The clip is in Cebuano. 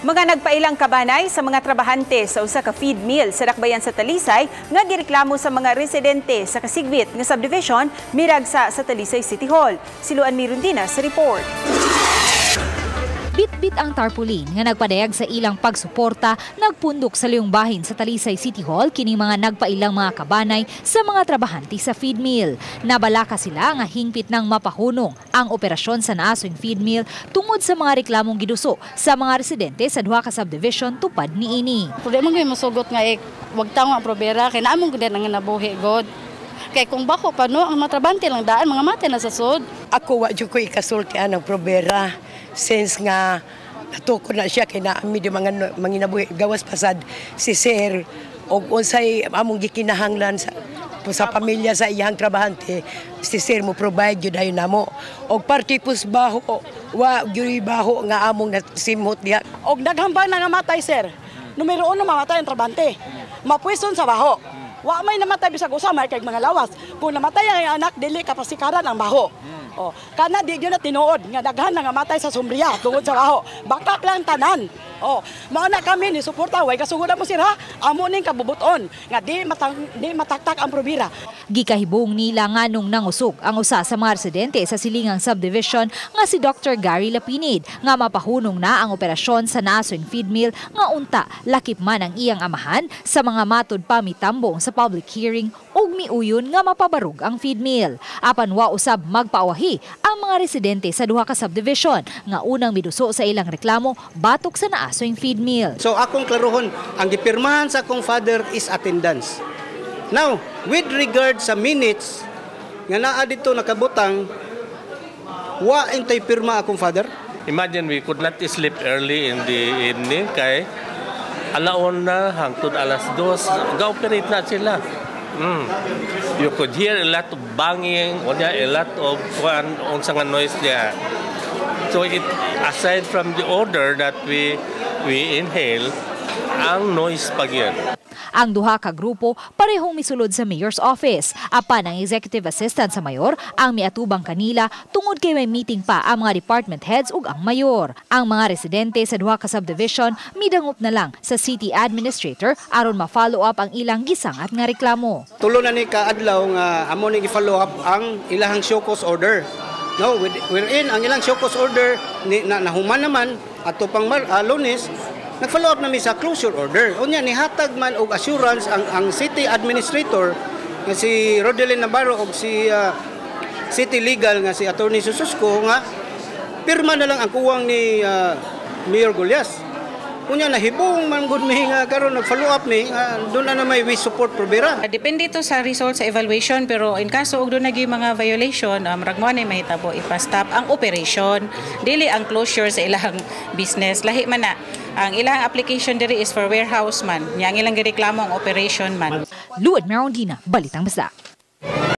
Mga nagpailang kabanay sa mga trabahante sa usa ka feed mill sa Dakbayan sa Talisay nga gireklamo sa mga residente sa Kasigbit nga subdivision miragsa sa Talisay City Hall. Si Luan Mirundina sa report. Bitbit ang tarpaulin nga nagpadayag sa ilang pagsuporta, nagpundok sa liyong bahin sa Talisay City Hall kining mga nagpailang mga kabanay sa mga trabahante sa feed mill. Nabalaka sila nga hingpit ng mapahunong ang operasyon sa naasoing feed mill tungod sa mga reklamong giduso sa mga residente sa duha ka subdivision tupad niini. Problema gyud mosugot nga eh, wag tango ang Provera kay naamong gud ang nabuhi god. Kay kung bako pa no, ang mga trabante lang daan mga mate na sa sud. Ako, wa jud ko ikasulti anang Provera since nga natukod na siya kay naami di mga manginabuhi, gawas pasad si sir og unsay among gikinahanglan sa pamilya sa iyang trabahante, si sir mo provide gyud ayo namo. Og parte pus baho, wa gyud baho nga among nasimhot diha. Og daghan ba nangamatay, sir? Numero uno, mamatay ang trabante. Mapuison sa baho. Wa may namatay bisag usa may kay mga lawas. Kung namatay ang anak, dili kapasikaran ang baho. Oh, kana di gyud na tinuod nga daghan nangamatay sa sumbriya tungod sa baho. Bakak lang tanan. Oh, mao na kami ni suporta, way kasugod mo, sir, ha. Amo ning kabubuton nga di mataktak ang Provera. Gikahibong nila nganong nangusog ang usa sa mga residente sa silingang subdivision nga si Dr. Gary Lapinid nga mapahunong na ang operasyon sa naasoing feed mill nga unta lakip man ang iyang amahan sa mga matud pa mitambong sa public hearing ug miuyon nga mapabarog ang feed mill. Apan wa usab magpaawahi ang mga residente sa duha ka subdivision nga unang miduso sa ilang reklamo batok sa naasoing feed mill. So akong klarohon, ang gipirmahan sa akong father is attendance. Now, with regard sa minutes nga naa dito nakabutang, wa intay pirma akong father. Imagine, we could not sleep early in the evening kay alaon na hangtod 2:00 ga-operate na sila. You could hear a lot of banging, unya a lot of kuan, unsa nga noise niya. So it aside from the odor that we inhale, ang noise pa gyud. Ang duha ka grupo parehong misulod sa mayor's office. Apan ang executive assistant sa mayor ang miatubang kanila tungod kay may meeting pa ang mga department heads ug ang mayor. Ang mga residente sa duha ka subdivision midangop na lang sa city administrator aron ma-follow up ang ilang gisangat nga reklamo. Tulo na ni kaadlaw nga amo ni gi-follow up ang ilahang show cause order. No, wherein ang ilang show cause order ni, na, nahuman naman ato pang Lunes, nag-follow up nami sa closure order. Unya nihatag man og assurance ang city administrator nga si Rodelin Navarro og si city legal nga si Attorney Sususco nga pirma na lang ang kuwang ni Mayor Gullas. Unya nahibong man gud mi nga karon nag-follow up mi nga doon na may we support Provera. Depende to sa result sa evaluation, pero in kaso og doon nagi mga violation, murag mo na mahitabo ipa-stop ang operation, dili ang closure sa ilang business. Lahi man na. Ang ilang application diri is for warehouse man. Nya ang ilang gireklamo ang operation man. Luad Merondina, Balitang Bisdak.